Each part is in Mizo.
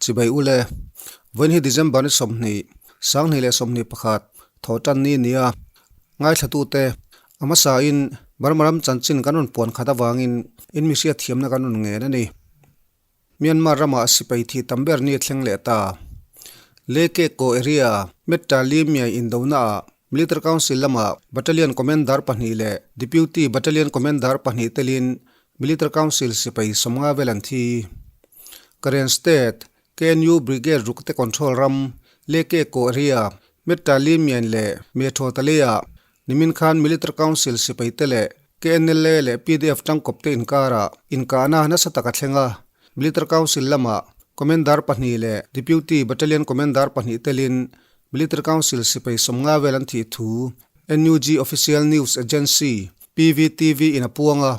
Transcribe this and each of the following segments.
Chibai ule, vawiin hi December ni 20, 2021, thawhtan ni nia ngaithlatute a hmasain Burma ram chanchin kan rawn puan khat avangin in mi hriatthiamna kan rawn ngen a ni. Myanmar ramah sipai thih tam ber ni a thleng leh ta. Leke Ko area Metta Limyai indonaah Military Council lamah Battalion Commander pahnih leh Deputy Battalion Commander pahnih telin Military Council sipai 50 vel an thi. Karen State, KNU Brigade rukte control ram Leke Ko area Metta Limyai leh Metho Taleah Nimin khan Military Council sipaite leh KNLA leh pdf tangkawpte inkarah inkahna nasa tak a thleng a. Military Council lamah Commander pahnih leh Deputy Battalion Commander pahnih telin Military Council sipai 50 vel an thih thu NUG Official News Agency, PVTV in a puang a.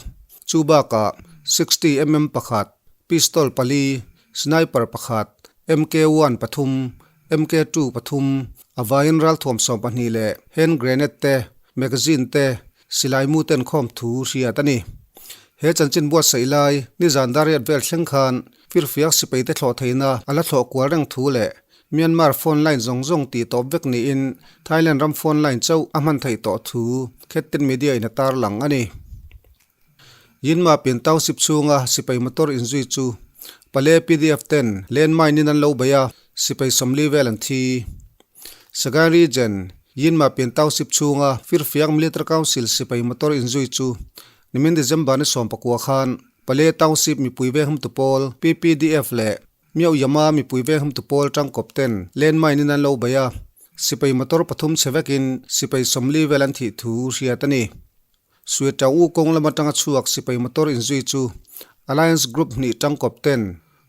Chu bakah 60 mm pakhat, pistol pali, sniper pakhat, MK-one pathum, MK-two pathum, a vaiin ralthuam 12 leh hand grenade te, magazine te, silai mu ten khawm thu hriat a ni. He chanchin buatsaih lai nizan dariat vel thleng khan firfiak sipai te thlawh theihna a la thlawh kual reng thu leh Myanmar phone line zawng zawng tih tawp vek niin Thailand ram phone line chauh a hman theih tawh thu Khettin Media in a tarlang a ni. Yinma pian township chhunga sipai motor inzui chu Pale pdf ten landmine in an lo bei a, sipai 40 vel an thi. Sagaing Region, Yinma pian township chhunga Firfiak Military Council sipai motor inzui chu nimin December ni 19 khan Pale township mipui venghumtu pawl PPDF leh Miao Yama mipui venghumtu pawl tangkawp ten landmine in an lo bei a, sipai motor pathum chhe vekin sipai 40 vel an thih thu hriat a ni. Suetau U kawng lam atanga chhuak sipai motor inzui chu Alliance Group hnih tangkawp ten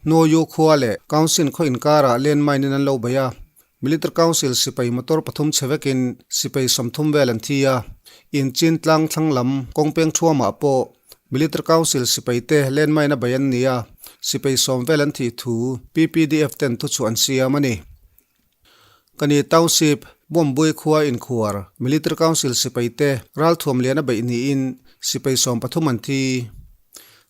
Hnuaiu khua leh Council khaw inkarah landmine in an lo bei a, Military Council sipai motor pathum chhe vekin sipai 30 vel an thi a, in chin tlang thlang lam kawng peng thuamah pawh Military Council sipai te landmine a bei an ni a, sipai 10 vel an thih thu PPDF ten thuchhuah an siam a ni. Kani Township, Bombui khua inkhuar Military Council sipai te ralthuam lian a beih niin sipai 13 an thi.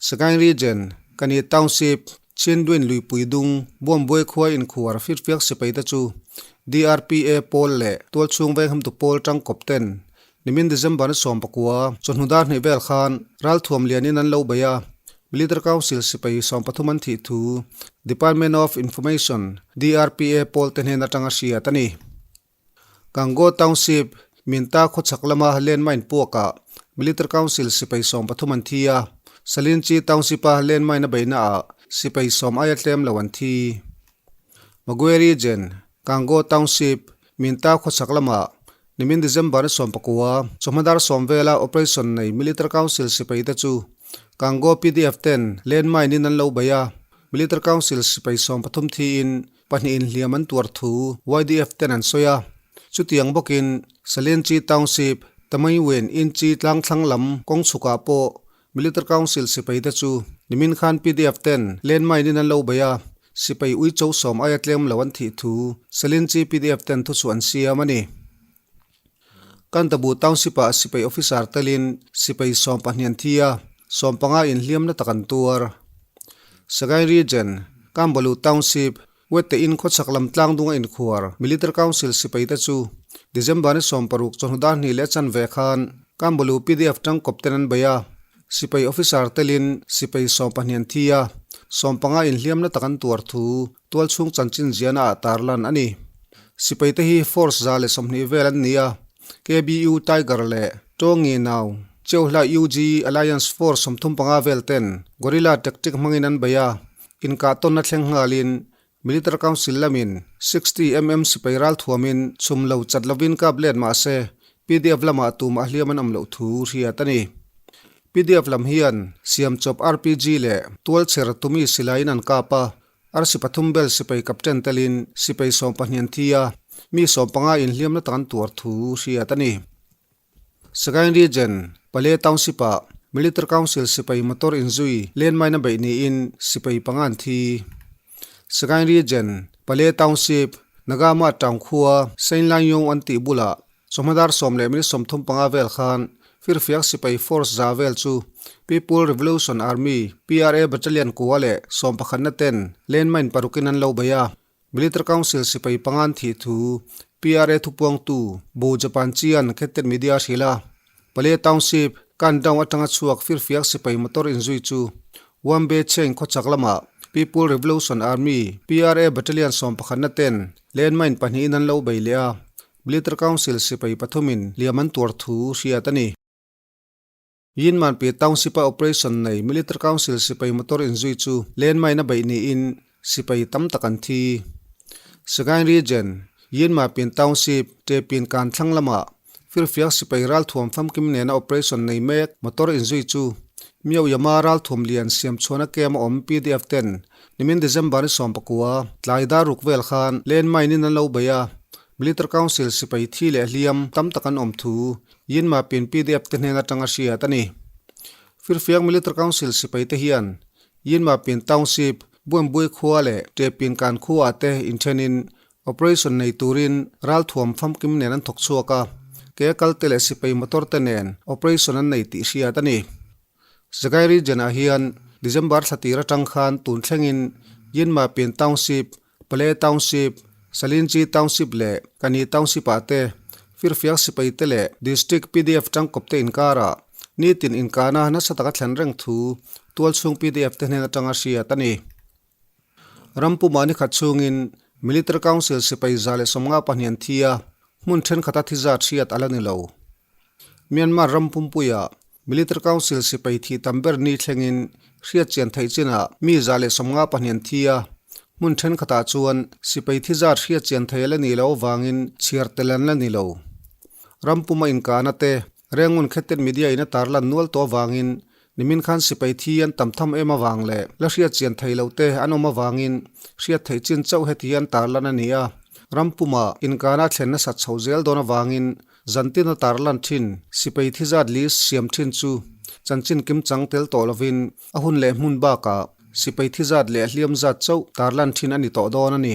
Sagaing Region, Kani Township, Chindwin luipui dung Bombui khua inkhuar firfiak sipai te chu DRPA pawl leh tualchhung venghamtu pawl tangkawp ten nimin December ni 19 chawhnu dar hnih vel khan ralthuam lianin an lo bei a, Military Council sipai 13 an thih thu Department of Information, DRPA pawl te hnen atanga hriat a ni. Gango Township, Minta khawchhak lama landmine puakah Military Council sipai 13 an thi a, Salinchi Township-a landmine a beihnaah sipai 10 aia tlem lo an thi. Magwe Region, Gango Township, Minta khawchhak lamah nimin December ni 19 chawhma dar 10 vela operation nei Military Council sipai te chu Kango pdf ten landmine in an lo bei a, Military Council sipai 13 thiin pahnih inhliam an tuar thu YDF ten an sawi a. Chutiang bawkin Salenchi Township, Tamaiwen Inchi tlang thlang lam kawng chhukah pawh Military Council sipai te chu nimin khan pdf ten landmine in an lo bei a, sipai uicho 10 aia tlem lo an thih thu Salinchi pdf ten thu chu an siam a ni. Kantabu Township ah sipai officer telin sipai 12 an thi a, 15 inhliamna tak an tuar. Sagaing Region, Kambalu Township, Wette in khawchhak lam tlang dunga inkhuar Military Council sipai te chu December ni 16 chawhnu dar hnih leh chanve khan Kambalu pdf tangkawp ten an bei a, sipai officer telin sipai 12 an thi a, 15 inhliamna tak an tuar thu tualchhung chanchin ziahna ah tarlan a ni. Sipai te hi force 120 vel an ni a, KBU Tiger leh Tawngi Nau, Cheuhla UG Alliance Force 35 vel ten guerrilla tactic hmangin an bei a, Inkah tawnna thleng nghalin Military Council lamin 60 mm sipai ral thuamin chhum lo chat lovin kap let mah se pdf lamah tumah hliam an awm loh thu hriat a ni. Pdf lam hian siamchawp RPG leh tualchher tumi silaiin an kap a, arsi pathum bel sipai captain telin sipai 12 an thi a, mi 15 inhliamna tak an tuar thu hriat a ni. Sagaing Region, Pale Township-ah Military Council sipai motor inzui landmine a beih niin sipai panga an thi. Sagaing Region, Pale Township, Nagama town khua Sainlaingyung an tih bulah chawhma dar 10 leh minute 35 vel khan firfiak sipai force za vel chu People Revolution Army, PRA, Battalion kua leh sawmpakhatna ten landmine parukin an lo bei a. Military Council sipai pangan thih thu PRA thupuangtu Bo Japan Chian Khettet Media a hrilh a. Pale Township, Kandaung atanga chhuak firfiak sipai motor inzui chu Wambe Chain khawchak lamah People Revolution Army, PRA, Battalion sawmpakhatna ten landmine pahnihin an lo bei leh a. Military Council sipai pathumin hliam an tuar thu hriat a ni. Yinmanpi Township-a operation nei Military Council sipai motor inzui chu landmine a beih niin sipai tam tak an thi. Sagaing Region, Yinmapin Township, Tepin kan thlang lamah firfiak sipai ralthuam famkim nena operation nei mek motor inzui chu Myoyama ralthuam lian siam chhuahna camp a awm PDF ten nimin December ni 19 tlai dar ruk vel khan landmine in an lo bei a, Military Council sipai thi leh hliam tam tak an awm thu Yinmapin PDF te hnen atanga hriat a ni. Firfiak Military Council sipai te hian Yinmapin Township, Buembui khua leh Tepin kan khuaah te inthenin operation nei turin ralthuam famkim nen an thawk chhuak a, ke kal te leh sipai motor te nen operation an nei tih hriat a ni. Sagaing Region ah hian December thla tir atang khan tun thlengin Yinmapin Township, Pale Township, Salinji Township leh Kani Township ah te firfiak sipai te leh District pdf tangkawp te inkarah nitin inkahna nasa taka thlen reng thu tualchhung pdf te hnen atanga hriat a ni. Rampuma ni khat chhungin Military Council sipai 152 an thi a, hmun thenkhat a thi zat hriat a la ni lo. Myanmar ram pumpuia Military Council sipai thih tam ber ni thlengin hriat chian theih chinah mi 152 an thi a, hmun thenkhatah chuan sipai thi zat hriat chian thei a la nih loh avangin chhiar tel an la ni lo. Ram puma inkahna te Rengun Khettet Media in a tarlan nual tawh avangin nimin khan sipai thi an tam tham em avang leh la hriat chian thei loh te an awm avangin hriat theih chin chauh heti hian tarlan a ni a. Ram puma inkahna a thlen nasat chho zel dawn avangin Zantin a tarlan thin, sipai thi zat list siam thin chu chanchin kim chang tel tawh lovin a hun leh hmun bakah sipai thi zat leh hliam zat chauh tarlan thin a ni tawh dawn a ni.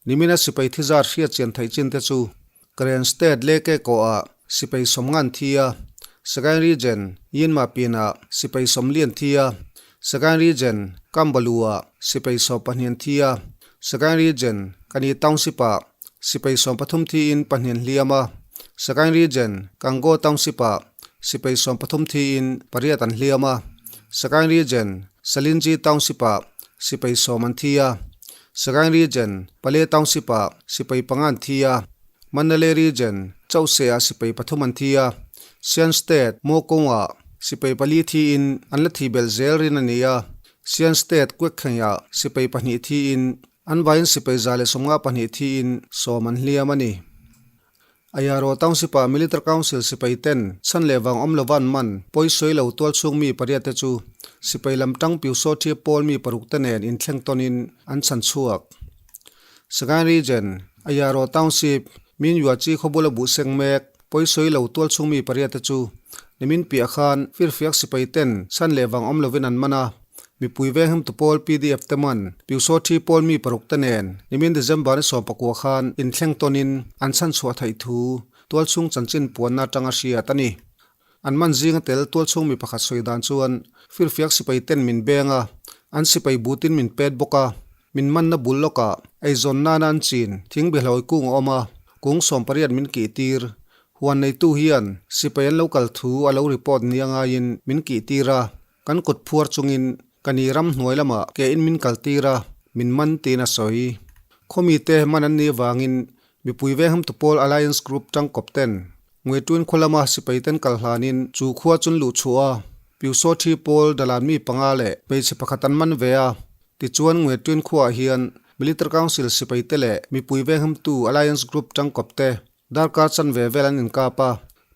Nimina sipai thi zat hriat chian theih chin te chu Karen State Leke kawhah sipai sawmngan thi a, Sagaing Region Yinma pinah sipai sawmlian thi a, Sagaing Region Kambalu-ah sipai 12 an thi a, Sagaing Region Kani Township-ah Sipai 13 thiin pahnih an hliam a, Sagaing Region, Kangaw Township-ah sipai 13 thiin pariat an hliam a, Sagaing Region, Salinji Township-ah sipai 10 an thi a, Sagaing Region, Pale Township-ah sipai panga an thi a, Mandalay Region, Chauhse-ah sipai pathum an thi a, Shan State, Mokong-ah sipai pali thiin an la thih belh zel rin a ni a, Shan State, Kwekkheng-ah sipai pahnih thiin An vaiin sipai 152 thiin 10 an hliam a ni. Ayaro Township-ah Military Council sipai ten chhan leh vang awm lova an man pawi sawi lo tualchhung mi pariat te chu sipai lam tang Pyusawthi pawl mi paruk te nen inthleng tawnin an chhan chhuak. Sagaing Region, Ayaro Township, Minyuachi khawbula buh seng mek pawi sawi lo tualchhung mi pariat te chu nimin piah khan firfiak sipai ten chhan leh vang awm lovin an man a. Mipui venghimtu pawl pdf te man Pyusawthi pawl mi paruk te nen nimin December ni 19 khan inthleng tawnin an chhanchhuah theih thu tualchhung chanchin puanna atanga hriat a ni. An man zinga tel tualchhung mi pakhat sawi dan chuan firfiak sipai ten min beng a, an sipai butin min pet bawk a, min manna bul lawkah eizawn nana an chin thing bihlawi kung a awm a, kung 18 min kih tir. Huan neitu hian sipai an lo kal thu a lo report nia ngaiin min kih tir a, Kan kut phuar chungin ka ni ram hnuai lamah ke in min kal tir a, min man tiin a sawi. Khawmi te man an nih avangin mipui vengham tu pawl Alliance Group tangkawp ten Ngwetuin khaw lama sipai ten kal hlanin chu khua chun luh chhuah a, Pyusawthi pawl dalan mi panga leh hmeichhe pakhat an man ve a. Tichuan Ngwetuin khuaah hian Military Council sipai te leh mipui vengham tu Alliance Group tangkawp te Darkar chanve vel an inkap a,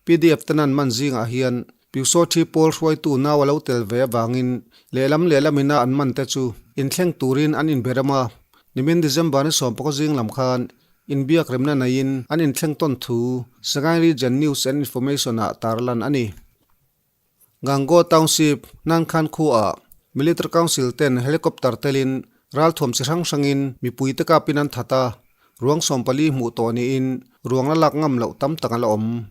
pdf ten an man zingah hian Pyusawthi pawl hruaitu nau a lo tel ve avangin lehlam lehlam ina an man te chu inthleng turin an inberem a, nimin December ni 19 zing lam khan inbiak remna neiin an inthleng tawn thu Sagaing Region News and Information-ah tarlan a ni. Gangaw Township, Nankhan khuaah Military Council ten helicopter telin ralthuam chi hrang hrangin mipuite kapin an that a, ruang 14 hmuh tawh niin ruang la lak ngam loh tam tak a la awm.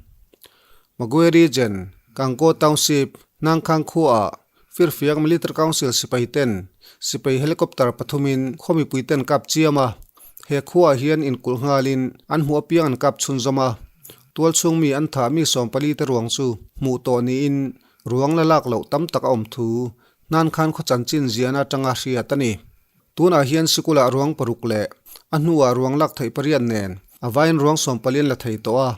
Magwe Region, Gangaw Township, Hnangkhang khuaah Firfiak Military Council sipai ten sipai helicopter pathumin khaw mipui ten kap chiam a, he khuaah hian inkulh nghalin an hmuh apiang an kap chhunzawm a. Tualchhung mi an thah mi 14 te ruang chu hmuh tawh niin ruang la lak loh tam tak a awm thu Hnankhan khaw chanchin ziahna atanga hriat a ni. Tunah hian sikulah ruang paruk leh a hnuah ruang lak theih pariat nen a vaiin ruang sawmpalian la thei tawh a,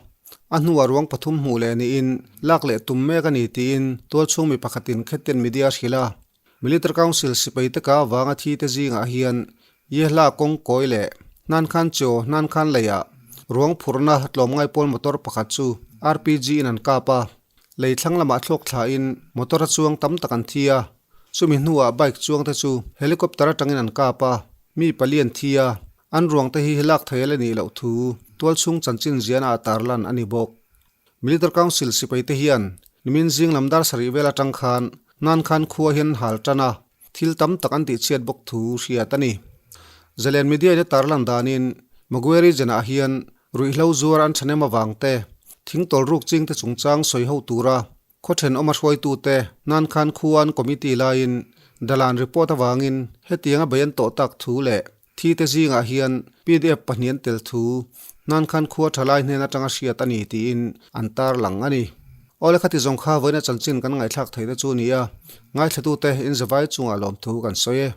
a hnuah ruang pathum hmuh leh niin lak leh tum mek a ni tiin tualchhung mi pakhatin Khettian Media a hrilh a. Military Council sipai te ka avanga thi te zingah hian Yehla kawng kawi leh Hnankhan Chaw Hnankhan leiah ruang phurhna tlawmngai pawl motor pakhat chu RPG in an kap a, Lei thlang lamah thlawk thlain motor a chuang tam tak an thi a, chumi hnuah bike chuangte chu helicopter atangin an kap a, mi pali an thi a, an ruangte hi lak thei a la nih loh thu tualchhung chanchin ziahna ah tarlan a ni bawk. Military Council sipaite hian nimin zing lam dar sarih vel atang khan Hnankhan khua hian an hal tan a, thil tam tak an tihchhiat bawk thu hriat a ni. Zalen Media in a tarlan danin Magway region ah hian Ruihhlo zuar an thahnem avang te, thing tawlruk chingte chungchang sawi ho tura khaw thenawma hruaitute nan khan khuan committee laiin dalan report avangin hetianga bei an tawh tak thu leh thi te zingah hian pdf pahnih an tel thu nan khan khua thalai hnen atanga hriat a ni tiin an tarlang a ni. Awle khati zawng kha vawiina chanchin kan ngaihthlak theihna chu a ni a, ngaithlatute inzavai chungah lawmthu kan sawi e.